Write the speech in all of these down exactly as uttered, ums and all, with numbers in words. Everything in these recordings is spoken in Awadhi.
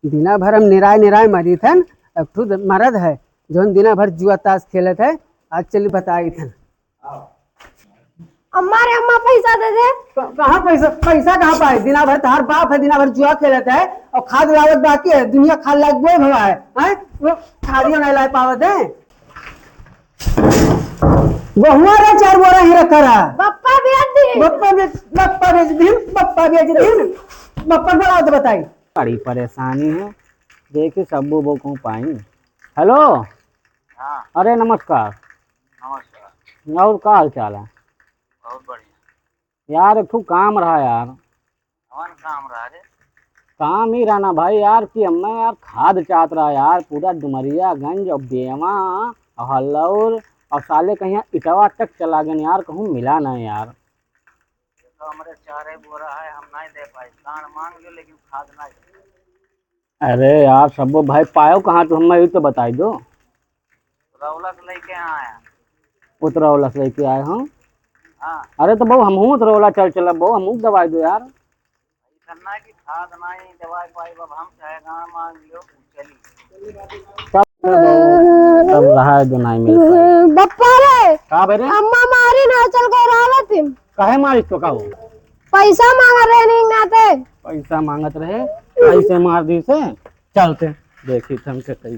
दिना भर हम निराय निराय मरीथन, एक ठो मरद है, जौन दिना भर जुआ ताश खेलत है, आज चली बताइथन। अम्मा रे अम्मा, पैसा दे दे। क-, कहाँ पैसा, पैसा कहाँ पाए? दिना भर तहार बाप है, दिना भर जुआ खेलत है और खाद लावत बाकी है, दुनिया खाद लाग बोए भवा है, हैं? वो खादियो नहीं ला पावत है। गोहुआ रे चार बोरा ही रखा रहा। बप्पा बेच दी। बप्पा बेच, बप्पा बेच दी, बप्पा बेच दी। बप्पा बोला तो बताई। बड़ी परेशानी है, देखी सब्बू बो को पाई। हेलो। हाँ। अरे नमस्कार। नमस्कार। और का हाल चाल है? बहुत बढ़िया। यार, एक ठो काम रहा यार। कौन काम रहा रे? काम ही रहा ना भाई यार, कि हमें यार खाद चाहत रहा यार, पूरा डुमरियागंज और बेवा और हल्लौर और साले कहीं इटवा तक चला गए यार, कहूँ मिला ना यार। ये तो हमरे चारे बोरा है, हम नहीं दे पाए। दान मांग लियो, लेकिन खाद नहीं दे। अरे यार, सब्बू भाई, पायो कहाँ तू, हमें ई तो बताई दो। उतरौला से लेके आया। उतरौला से लेके आए हो? हाँ। अरे तो बहू, हमहूँ उतरौला चल चलब बहू, हमहूँ दवाई दो यार। ऐसा ना कि खाद नहीं दवाई पाई, अब हम चाहे गाँव मांग लो, चली। तब, तब रहा है जो नहीं मिल पाई। बप्पा रे। का बे रे? अम्मा मारी ना, चल के रावत ही। काहे मारी तो का हो? पैसा मांग रहे नहीं नाते। पैसा मांगत रहे, पैसे मार दी से। चलते, देखी थन के कई।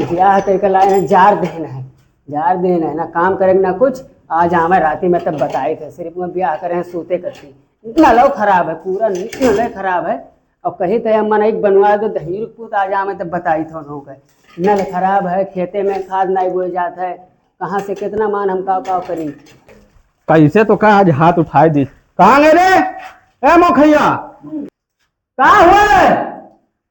ब्याह कई के लाए हैं, जार देन है, जार देन है, ना काम करे ना कुछ। आज आवे राती में तब बताई थे, सिर्फ में ब्याह करे हैं सूते कथी। नलो खराब है, पूरा नले खराब है। और कही थे हम मनई बनवा दो दही पूत, आज आवे तब बताई थे उन्हों के। नल खराब है, खेते में खाद नहीं बोए जात है, कहाँ से कितना मान हम काव काव करी। कैसे तो का आज हाथ उठाए दी। कहाँ गए रे? ए मोखैया, का हुआ?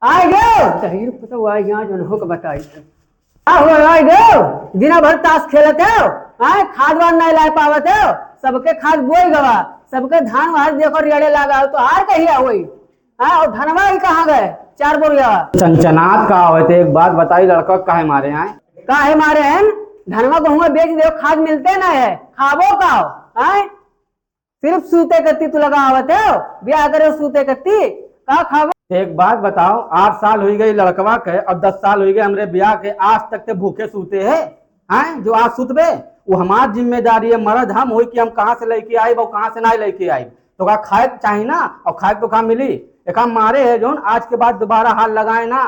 आए गयो? तहिर पता हुआ यहाँ जौन हो के बताई। का हुआ, आए गयो? दिना भर ताश खेलत हो, आए खाद वाद नहीं लाए पावत हो, सबके खाद बोए गवा, सबके धान वान देखो रेड़े लागा हो, तो हार कहिया होई? हाँ, और धनवा ही कहाँ गए? चार बोरिया। चनचनात का आवत है, एक बात बताई, लड़का काहे मारे आए? काहे मारे हैं? धनवा गहुआ बेच दे, खाद मिलते ना है, खाबो का हो? आए? सिर्फ सूते कत्ती तू लगा आवत है, ब्याह करे सूते कत्ती, का खाबो? एक बात बताओ, आठ साल हुई गई लड़कवा के और दस साल हुई गए हमरे ब्याह के, आज तक ते भूखे सूते है, हैं? जो आज सुतबे, वो हमार जिम्मेदारी है, मर्द हम होई कि हम कहाँ से लेके आइब और कहाँ से ना लेके आइब। तो का खाए के चाही ना, और खाए के तो का मिली? एका मारे है जौन, आज के बाद दोबारा हाथ लगाए ना।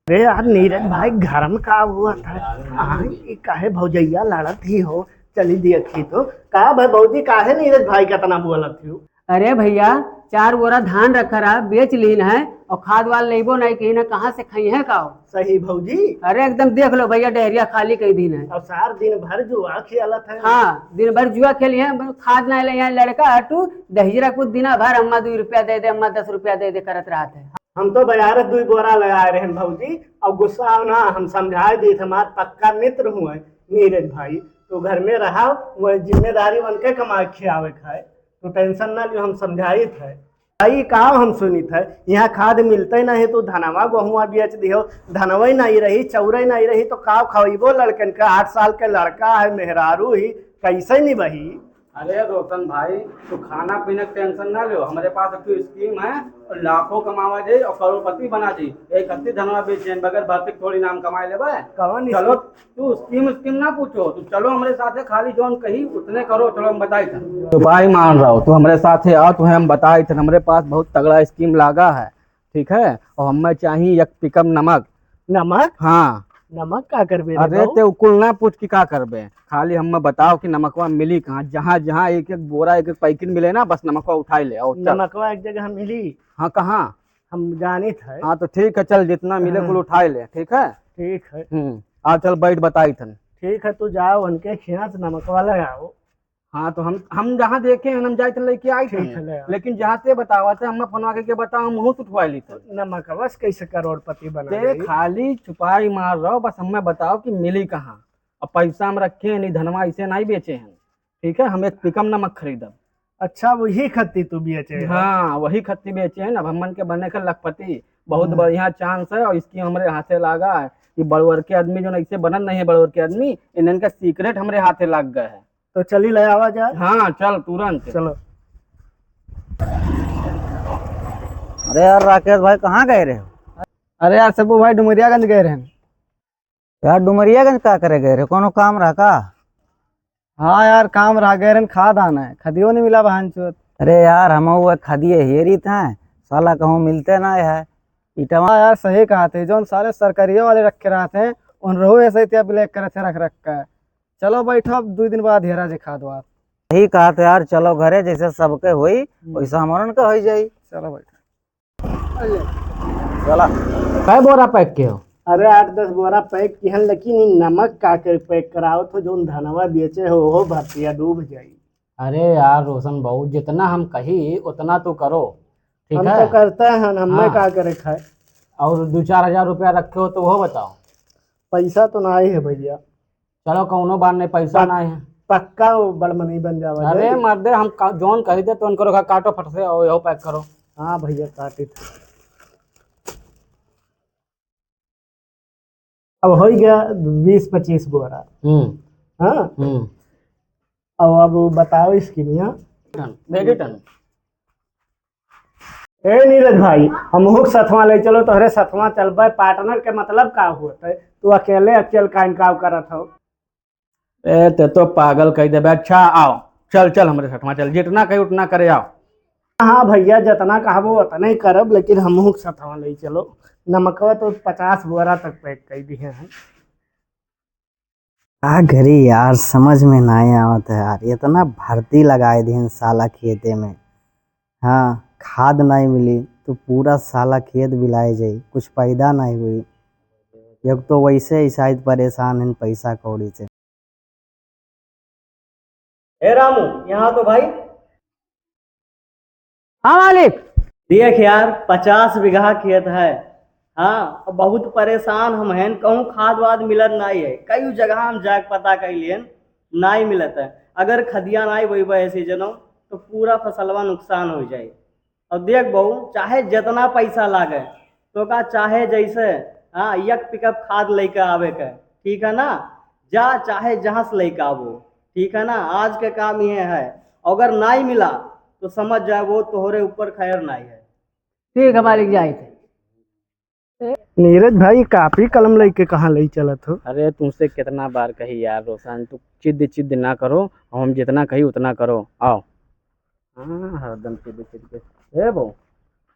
अरे यार नीरज भाई, घर में का हुआ था? हाँ, ये काहे भौजैया लड़त ही हो? चली देखी तो। का भाई भौजी, काहे नीरज भाई का इतना बोलत हो? अरे भैया, चार बोरा धान रखा रहा, बेच लीन है और खाद वाल लेबो नहीं कहीं ना, कहाँ से खाई है का हो? सही भौजी। अरे एकदम देख लो भैया, डहरिया खाली कई दिन है। और सार दिन भर जुआ खेलत है। हाँ, दिन भर जुआ खेली है, खाद नहीं ले यहाँ लड़का हटू, दहिजरा कुछ दिना भर अम्मा दो रुपया दे दे, अम्मा दस रुपया दे दे करत रहत है। हम तो बाजार दुई बोरा लगाए रहन भौजी, और गुस्सा ना, हम समझाए दी, हमार पक्का मित्र हुए नीरज भाई, तो घर में रहा, वो जिम्मेदारी उनके कमाए खियावे खाए। तू tension ना लियो, हम समझाइत है। भाई, का हम सुनित है, यहाँ खाद मिलते नहीं, तू धनवा गोहुआ बेच दियो, धनवे नहीं रही, चौरे नहीं रही, तो का खवइबो लड़कन का? आठ साल के लड़का है, मेहरारू ही, कैसे निबही? अरे रोशन भाई, तू खाना पीना के tension ना लियो, हमरे पास एक ठो scheme है, और लाखों कमावा जाई और करोड़पति बना जाई। एक हत्ती धनवा बेच जाई, बगैर भर्ती के थोड़ी नाम कमाए लेबे। कौन चलो, scheme? तू scheme scheme ना पूछो, तू चलो हमरे साथे, खाली जौन कही उतने करो। चलो हम बताई थे। तो भाई मान रहो, तू हमरे साथे आओ, तुम्हें हम बताई थे। हमरे पास बहुत तगड़ा scheme लागा है, ठीक है, और हमें चाहिए एक pickup नमक। नमक? हाँ। नमक का करबे रे अरे बाबू? ते कुल ना पूछ कि का करबे, खाली हमें बताओ कि नमकवा मिली कहाँ, जहाँ जहाँ एक एक बोरा एक एक packet मिले ना, बस नमकवा उठाई ले और चल। नमकवा एक जगह मिली। हाँ, कहाँ? हम जानित है। हाँ, तो ठीक है, चल, जितना मिले हाँ। कुल उठाई ले, ठीक है? ठीक है। हम्म, आ चल, बैठ, बताई थन। ठीक है, तू जाओ, उनके खियाँ से नमकवा ले आओ। हाँ, तो हम, हम जहाँ देखे हैं, हम जाए थे, लेके आई ठीक थे। है, ले आओ। लेकिन जहाँ से बतावा थे, हम फोनवा करके बताओ, हम मुँह से उठवा ली थे। नमकवा से कैसे करोड़पति बना ते गई? खाली चुपाई मार रहो, बस हमें बताओ कि मिली कहाँ। अब पैसा हम रखे हैं नहीं, धनवा ऐसे नहीं बेचे हैं। ठीक है, हम एक pickup नमक खरीदब। अच्छा, वही खत्ती तू बेचे है? हाँ, वही खत्ती बेचे हैं। अब हमन के बने के लखपति, बहुत हाँ। बढ़िया chance है और scheme हमरे हाथे लागा है कि बड़वर के आदमी जो ऐसे बनत नहीं है, बड़वर के आदमी, इन्हन का secret हमरे हाथे लाग गए है। तो चली ले आवा जाए। हाँ, चल तुरंत। चलो। अरे यार राकेश भाई, कहाँ गए रहे हो? अरे यार सब्बू भाई, डुमरियागंज गए रहे। यार डुमरियागंज का करे गए रहे, कोनो काम रहा का? हाँ यार, काम रहा, गए रहे खाद आना है, खदियो नहीं मिला बहन चोद। अरे यार, हम वो खदिये हेरी थे, साला कहूँ मिलते ना है। इटवा हाँ यार, सही कहा थे, जौन सारे सरकारिये वाले रखे रहते हैं, उन रहो ऐसे इतिया ब्लैक करे थे रख रख के। चलो बैठो, अब दो दिन बाद हेरा जे खाद वाद। सही कहा थे यार, चलो घरे, जैसे सबके होई, हम्म। वैसा हमरन का होई जाई। चलो बैठो। चला। कै बोरा पैक के हो? अरे आठ दस बोरा पैक किहन, लेकिन ई नमक का के पैक करावत हो, जौन धनवा बेचे हो, ओहो भतिया डूब जाई। अरे यार रोशन बहू, जितना हम कही उतना तू करो, ठीक हम है? तो करते हैं, हमें हाँ। का करे खाए। और दो चार हजार रुपया रखे हो तो वो बताओ। पैसा तो ना ही है भैया। चलो कौनो बात नहीं, पैसा पक-, ना है। पक्का वो बड़ मनई बन जावा अरे जाए। मर्दे, हम का-, जौन कही दे तो उनको रखा, काटो फट से और यहो पैक करो। हाँ भैया, काटी। अब हो गया बीस पच्चीस बोरा। हम्म। हाँ। हम्म। अब अब बताओ इसकी मियाँ। टन, देखी टन। ए नीरज भाई, हमहू के सथवा ले चलो, तोहरे सथवा चलबे। पार्टनर के मतलब का होत है? तू अकेले अकेल का इनकाव करत हो? ए, ते तो पागल कह देबे। अच्छा, आओ, चल, चल, हमरे सथवा चल, जितना कही उतना करे, आओ। हाँ भैया, जितना कहबो उतना ही करब, लेकिन हमहू के सथवा ले चलो। नमकवा तो पचास बोरा तक पैक कर दिए हैं। का करी यार, समझ में नाहीं आवत है यार, इतना भर्ती लगाए दिन साला खेते में। हाँ, खाद नाहीं मिली तो पूरा साला खेत बिलाए जाई, कुछ पैदा नाहीं हुई। एक तो वैसे ही शायद परेशान हैं पैसा कौड़ी से। ए रामू, यहाँ तो भाई। हाँ मालिक। देख यार, पचास बीघा खेत है। हाँ, बहुत परेशान हम हैं, कहूँ खाद वाद मिलत नाहीं है। कई जगह हम जाके पता कर लियन, नाहीं मिलत है। अगर खदिया नाहीं बोइबे ए सीजनो, तो पूरा फसलवा नुकसान हो जाए। और देख बहू, चाहे जितना पैसा लागे, तो का चाहे जैसे, हाँ, एक पिकअप खाद लेके आवे के, ठीक है ना? जा, चाहे जहाँ से लेके आवो, ठीक है ना? आज के काम ये है, अगर नाहीं मिला, तो समझ जाए वो तोहरे ऊपर खैर नाहीं है। ठीक है मालिक, जाए थे। नीरज भाई, कापी कलम लेके कहाँ ले चलत हो? अरे, तुमसे कितना बार कही यार रोशन, तू चिद्ध चिद्ध ना करो, हम जितना कही उतना करो। आओ। हाँ, हरदम चिद्ध चिद्ध के। ए बहू।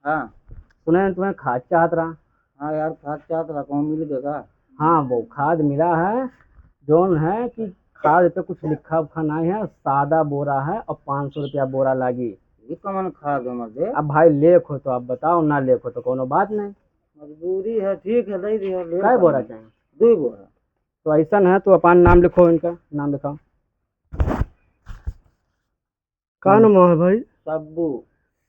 हाँ। सुने हैं तुम्हें खाद चाहत रहा। हाँ यार, खाद चाहत रहा, कहूँ मिल गए का? हाँ बहू, खाद मिला है, जौन है कि खाद पे कुछ लिखा उखा नाहीं है, सादा बोरा है और पाँच सौ रुपया बोरा लागी। ये कमन खाद है मर्दे? अब भाई लेख हो तो आप बताओ, ना लेख हो तो कोनो बात नहीं। मजबूरी है, ठीक है, दे दियो, ले कै बोरा चाहिए? दो बोरा। तो ऐसा है, तो अपन नाम लिखो, इनका नाम लिखाओ। का नाम है भाई? सब्बू।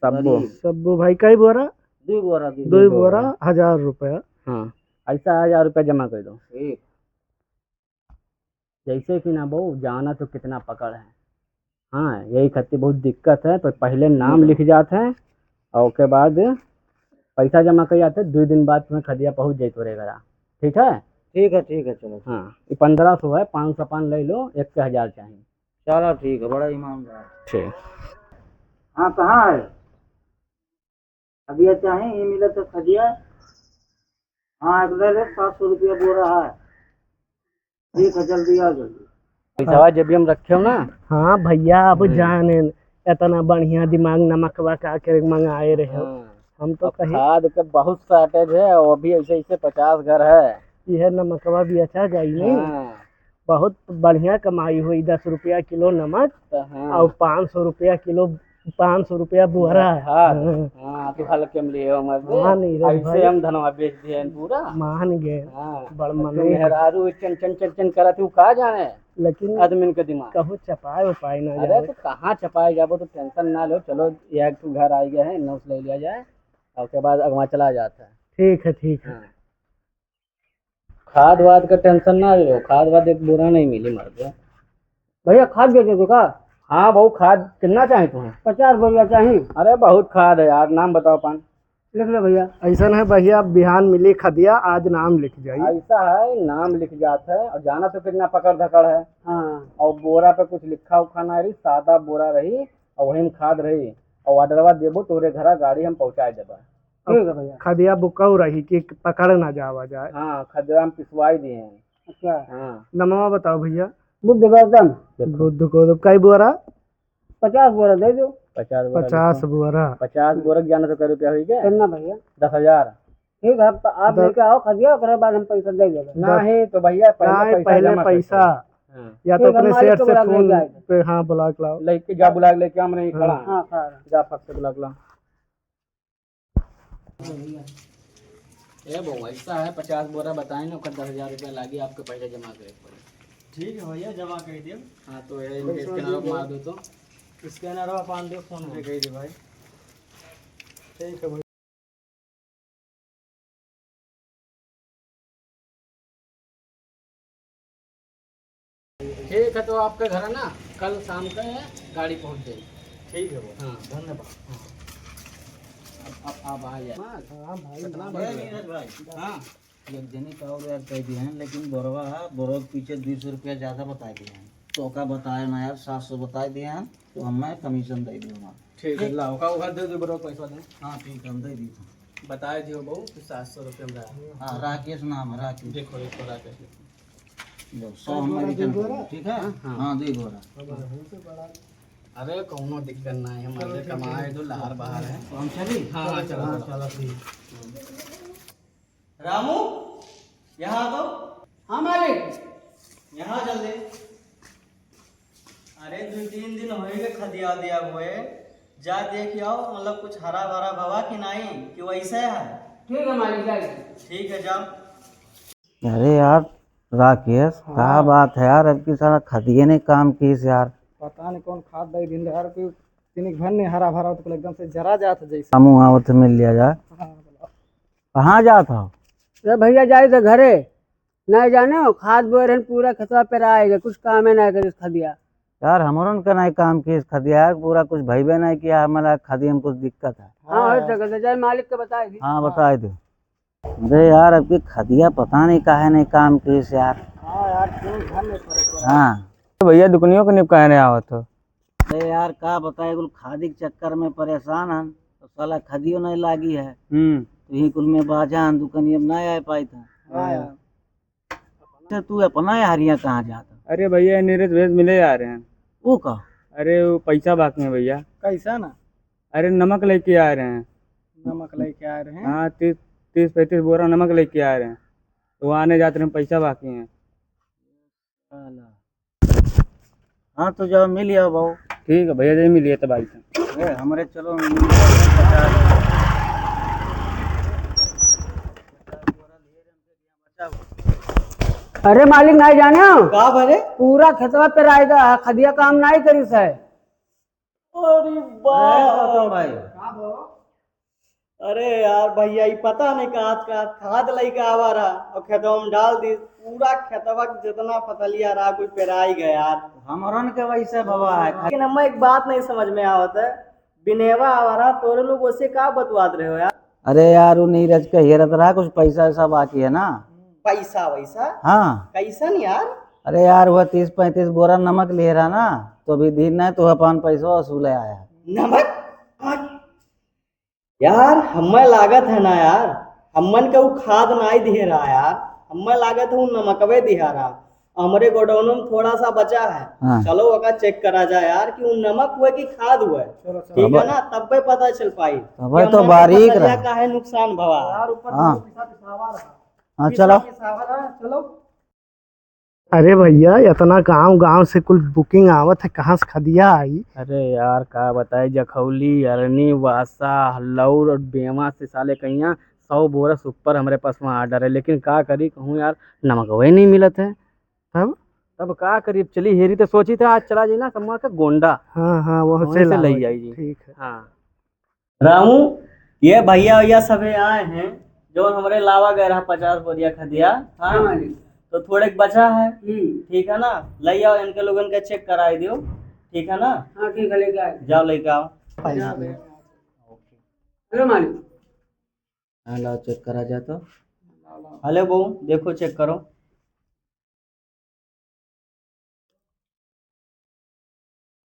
सब्बू। सब्बू भाई, कै बोरा? दो बोरा, दो दो बोरा। बोरा, हजार रुपया। हाँ, ऐसा हजार रुपया जमा कर दो। ठीक। जैसे कि ना बहू, जाना तो कितना पकड़ है। हाँ, यही खातिर बहुत दिक्कत है, तो पहिले नाम हम्म। लिख जात है और ओके बाद पैसा जमा कर जाते, दो दिन बाद तुम्हें खदिया पहुँच जाए तोरे घरा, ठीक है? ठीक है, ठीक है, चलो। हाँ, ये पन्द्रह सौ है, पाँच सौ पान ले लो, एक के हजार चाहिए। चलो ठीक है, बड़ा ईमानदार। ठीक। हाँ, कहाँ है? खदिया चाही, ई मिलत है खदिया। हाँ, एक ले ले, सात सौ रुपया बोरा है। ठीक है, जल्दी आओ, जल्दी। पैसा जब भी हम रखे हो ना। हाँ भैया, अब हम्म। जाने इतना बढ़िया दिमाग नमकवा का के मंगाए रहे हो। हाँ। हम तो अब कहीं खाद के बहुत shortage है, वो भी ऐसे ऐसे पचास घर है। यह नमकवा भी अच्छा जाई नहीं। हाँ। बहुत बढ़िया कमाई हुई, दस रुपया किलो नमक तो हाँ। और पाँच सौ रुपया किलो, पाँच सौ रुपया बोरा। हाँ, हाँ। हाँ, तो हल्के में लिए हो मत दे। हाँ, नीरज ऐसे भाई। हम धनवा बेच दिए हैं पूरा। मान गए। हाँ, बड़ तो मनई। मेहरारू चन चन चन चन करत, तू का जाने लेकिन आदमी के दिमाग। कहूँ चपाए उपाए ना अरे जावे। तो कहाँ चपाए जाबो, तो tension ना लो, चलो ये एक ठो घर आ गया है, नौ से ले लिया जाए, और उसके बाद अगवा चला जाता है। ठीक है, ठीक है। हाँ। खाद वाद का tension ना लो, खाद वाद एक बोरा नहीं मिली मर्दे। भैया, खाद बेचे तो का? हाँ बहू, खाद कितना चाही तुम्हें? पचास बोरिया चाही। अरे बहुत खाद है यार, नाम बताओ पान। लिख लो भैया। ऐसा है भैया, बिहान मिली खदिया, आज नाम लिख जाई। ऐसा है, नाम लिख जात है और जाना तो कितना पकड़ धकड़ है। हाँ। और बोरा पे कुछ लिखा उखा ना रही, सादा बोरा रही और वही में खाद रही और orderवा देबो तोरे घरा गाड़ी हम पहुँचा देबा। ठीक है भैया। खदिया बुकाऊ रही कि पकड़ ना जावा जाए। हाँ, खदिया हम पिसवाई दिए हैं। अच्छा। हाँ। नमवा बताओ भैया। बुद्ध गौतम। बुद्ध गौतम, कई बोरा? पचास बोरा दे दो। पचास बोरा पचास लिखो। बोरा। पचास बोरा के जाने तो कै रुपया हुई क्या? कितना भैया? दस हजार। ठीक है, आप, आप दस लेके आओ खदिया, ओकरे बाद हम पैसा दे देबे। नहीं तो भैया, पहले नहीं, पैसा पहले जमा पैसा। करते हैं। हाँ। या तो ठीक है, अपने मालिक सेठ को से बुला के फोन लेके आए। पे, हाँ, बुला के लाओ। लेके जा, बुला के लेके आ, हम नहीं हाँ। खड़ा। हाँ, खड़ा। जा, फट से बुला के लाओ। ए बउआ, ऐसा है, पचास बोरा बताए ना, ओकर दस हजार रुपया लागी, आपके पहले जमा करे के पड़ी। ठीक है भैया, जमा कर दियो। हाँ, तो ये इनके पैसा स्कैनर दे दो। मार दो तो। स्कैनर आप आन दो, फोन पे कर दे भाई। ठीक है भाई। ठीक है, तो आपके घर है ना, कल शाम के गाड़ी पहुँच जाएगी। ठीक है भाई। हाँ। धन्यवाद। हाँ। अब, अब आप आ जाए। हाँ, हाँ भाई, कितना हाँ। बढ़ गया? नीरज भाई। हाँ। एक जनी का और यार कह दिए हैं, लेकिन बोरवा है, बोरवा के पीछे दो सौ रुपया ज्यादा बता दिए हैं। तो का बताए ना यार, सात सौ बता दिए हैं, तो हमें कमीशन दे दियो हमारा। ठीक है, ठीक? लाओ, का उधार दे दो, बोरवा पैसा दे। हाँ, ठीक है, हम दे दी। बताए दियो बहू, कि सात सौ रुपया में रहा। हाँ, राकेश नाम है, राकेश। देखो, देखो, राकेश। लो, सौ हमें रिटर्न कर दो, ठीक है? हाँ। हाँ, दे बोरा। अरे, कौनो दिक्कत ना है, हम चलो, आगे ठीक है। कमाए दो, लहर बाहर है। तो हम चली? हाँ, हाँ, चलो, हाँ, चलो। चलो, ठीक। रामू, यहाँ आ तो। हाँ मालिक। यहाँ आ जल्दी। अरे, दो तीन दिन होइगे खदिया दिया हुए, जा देख आओ, मतलब कुछ हरा भरा भवा कि नहीं, कि वैसे है? ठीक है मालिक, जाए। ठीक है, जाओ। अरे यार राकेश, का हाँ। बात है यार, अब की सारा खदिये ने काम कीस यार। पता नहीं कौन खाद दे दिन यार, कि तीन घर ने हरा भरा हो तो एकदम से जरा जात है जैसे। हमू आवत मिल लिया जा। हाँ, बोलो। कहाँ जात हो? ए भैया, जाई तो घरे, नहीं जाने हो, खाद बोए रहन, पूरा खेतवा पेराइगे, कुछ कामे नहीं करिस खदिया। यार, हमरन का नहीं काम कीस खदिया, पूरा कुछ भइबे नहीं किया, हमारा खदिया में कुछ दिक्कत है। हाँ, हो सकता है, जाए मालिक के बताए दी। हाँ, हाँ। बताए दे। अरे यार, अब की खदिया पता नहीं काहे नहीं काम कीस यार। हाँ यार, क्यों घर में पड़े पड़े। हाँ। तो भैया, दुकनियों के निपकाए नहीं आवत हो। अरे यार, का बताए, कुल खादी के चक्कर में परेशान हन, तो साला खदियो नहीं लागी है। हम्म। तो यही कुल में बाजा हन, दुकनिया में नहीं आ पाई था। हाँ यार। अच्छा, तू अपना यार यहाँ कहाँ जाता? अरे भैया, नीरज भैया से मिले आ रहे हैं। वो का? अरे, वो पैसा बाकी है भैया। कैसा ना? अरे, नमक लेके आ रहे हैं। नमक लेके आ रहे हैं? हाँ, तीस, तीस पैंतीस बोरा नमक लेके आ रहे हैं। तो वहाँ आने जाते रहे, पैसा बाकी है। हाँ, तो जाओ, मिल आओ बाबू। ठीक है भैया, जय मिलिए तो भाई से। ए, हमरे चलो, मिल जाओ, पचास। अरे मालिक, नहीं जाने हो? का भरे? पूरा खेतवा पेराइगा, खदिया काम नहीं करिस है। अरे बाप। अरे गौतम भाई। अरे यार भैया, ई पता नहीं कहाँ का खाद लेके आवा रहा और खेतवा में डाल दी, पूरा खेतवा के जितना फसलिया रहा, कुल पेराई गया यार। हमरन के वैसे भवा है। लेकिन हमें एक बात नहीं समझ में आवत है, बिनेवा आवा रहा, तोरे लोग वैसे का बतवात रहे हो यार? अरे यार, वो नीरज के हेरत रहा, कुछ पैसा वैसा बाकी है ना। पैसा वैसा? हाँ। कैसन यार? अरे यार, वह तीस पैंतीस बोरा नमक लिए रहा ना, तो अभी दिन नहीं तो अपन पैसा वसूले आया। नमक? यार, हमें लागत है ना यार, हमन के उ खाद नाई दिहे रहा यार, हमें लागत है उ नमकवे दिहा रहा। हमरे गोडाउन में थोड़ा सा बचा है, हाँ। चलो ओका चेक करा जाए यार कि उ नमक हुए कि खाद हुए, चलो, चलो। ठीक है ना, तब्बे पता चल पाई तब्बे कि तो हमन के बारीक फसलिया रहा। काहे नुकसान भवा। यार, ऊपर हाँ। से पिसा पिसावा रहा। हाँ, पिसा चलो। पिसावा रहा, चलो। अरे भैया, इतना गांव गांव से कुल बुकिंग आवत है, कहाँ से खदिया आई? अरे यार, का बताई, जखौली, अरनी, वासा, लौर और बेवा से साले कहिया सौ बोरा से ऊपर हमरे पास वहाँ ऑर्डर है, लेकिन का करी कहूँ यार, नमकवे नहीं मिलत है। तब? तब का करी, चली हेरी तो सोची था आज चला जाई ना, सम्मा का गोंडा। हाँ, हाँ, वहाँ वहीं से से ला ले आई। आई जी। ठीक है। हाँ। रामू, ये भैया, भैया सभे आए हैं, जो हमरे लावा गए रहा पचास बोरिया खदिया, हाँ? हाँ, मालिक। तो थोड़े बचा है, हम्म। ठीक है ना? ले आओ, इनके लोगन के चेक कराई दियो, ठीक है ना? हाँ, ठीक है, लेके आए। जाओ, लेके आओ। पैसा दे। हेलो, मालिक। हाँ, लाओ, चेक करा जा तो। हेलो, बहू, देखो, चेक करो।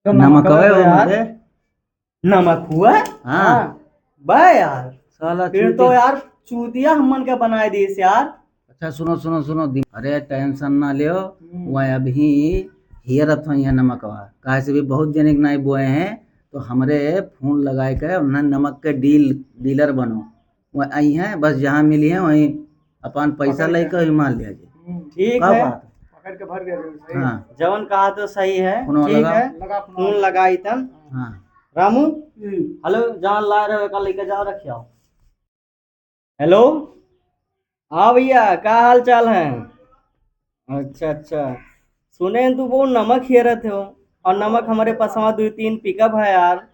तो नमक नमक हवे है हो यार। मुझे। नमक हुआ? हाँ। हाँ। बा यार। साला फिर चूती। तो यार चूतिया हमन के बनाए दिस यार। अच्छा सुनो, सुनो, सुनो, दिम-, अरे tension ना लेओ, हम्म। वह अभी हियरत होइहैं नमकवा, काहे से भी बहुत जनिक नाई बोए हैं, तो हमरे phone लगाए के उन्हें नमक के deal, dealer बनो, वह अइहैं, बस जहाँ मिलिहैं वहीं अपन पैसा पकड़ के। लेके वहीं माल लिया जाए। हम्म। ठीक का है। बात? पकड़ के भर दिया जाए, सही है। हाँ। जवन कहा तो सही है, फोन ठीक लगा। है। लगा फोन। फोन लगाई तन। हाँ। रामू, हम्म। Hello, जहाँ ला रहे हो, का लेके जाओ, रख आओ। Hello, हाँ भैया, का हाल चाल है? अच्छा, अच्छा, सुने हैं तू बहुत नमक हियरत हो, और नमक हमरे पसवा दुइ तीन pickup है यार।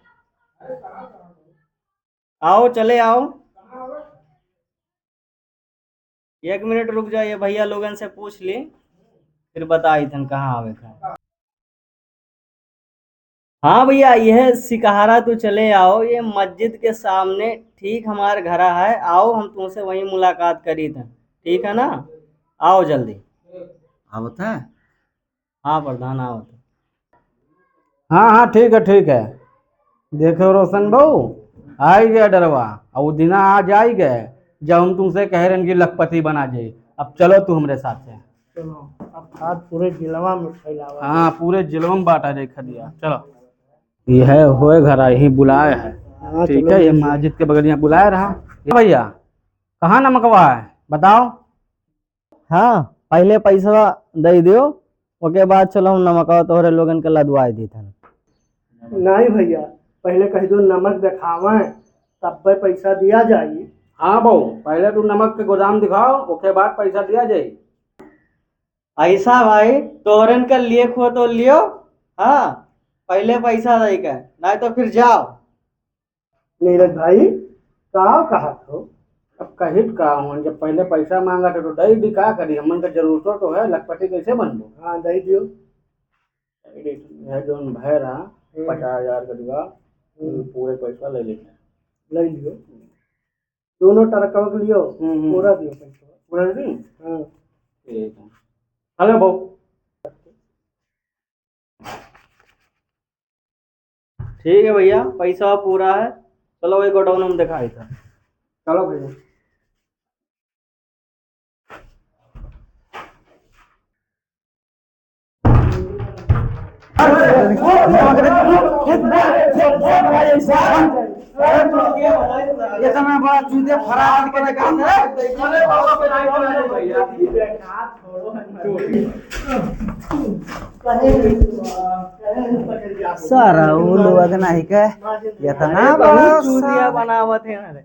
आओ, चले आओ। एक मिनट रुक जाओ, ये भैया लोगन से पूछ ली, फिर बताई तन कहाँ आवे का। हाँ भैया, यह सिकहरा तू चले आओ, ये मस्जिद के सामने ठीक हमार घरा है। आओ, हम तुमसे वहीं मुलाकात करी तन, ठीक है ना? आओ जल्दी। आवत है? हाँ प्रधान, आवत है। हाँ, हाँ, ठीक है, ठीक है। देखो रोशन बहू, आई गया डरवा, और वो दिना आज आई गए, जब हम तुमसे कह रहे हैं कि लखपति बना जाए। अब चलो तू हमरे साथ से। चलो, अब खाद पूरे जिलवा में फैलावा। हाँ, पूरे जिलवा में बांटा जाए खदिया। चलो, यह होए घर, यही बुलाए है। हाँ, ठीक चलो, है, ये ठीक है। मस्जिद के बगलिया बुलाए रहा। ए भैया, कहाँ नमकवा है, बताओ। हाँ, पहिले पैसवा दइ दियो, ओके बाद चलो हम नमकवा तोहरे लोगन के लदवाइ दीत हन। नहीं भैया, पहिले कहि दो नमक देखावें, तब्बे पैसा दिया जाई। हाँ बहू, पहिले तू नमक के गोदाम दिखाओ, ओके बाद पैसा दिया जाई। ऐसा भाई, तोहरन के लिए खो तो लियो, हाँ, पहिले पैसा दइ के, नहीं तो फिर जाओ। नीरज भाई, का कहत हो? अब कहित का हूँ, जब पहिले पैसा मांगत है तो दई दी, का करी, हमन का जरूरतो तो है, लखपति कैसे बनबो? हाँ, दई दियो। यह जौन भय रहा, हम्म। पचास हजार के दिया, हम्म। पूरे पैसा ले लेते हैं। ले लियो। दोनों ट्रकवा के लियो, हम्म, हम्म। पूरा दियो पैसा। पूरा दे दी? हाँ। ठीक है। हेलो बहू। ठीक है भैया, पैसा पूरा है। चलो वही गोडाउन हम दिखाई था। चलो भैया। इतना बड़ा चूतिया फरार करके काम है। सारा वो लोग नहीं के, इतना अरे बड़ा बहुत चूतिया सा बनावत है ना रे।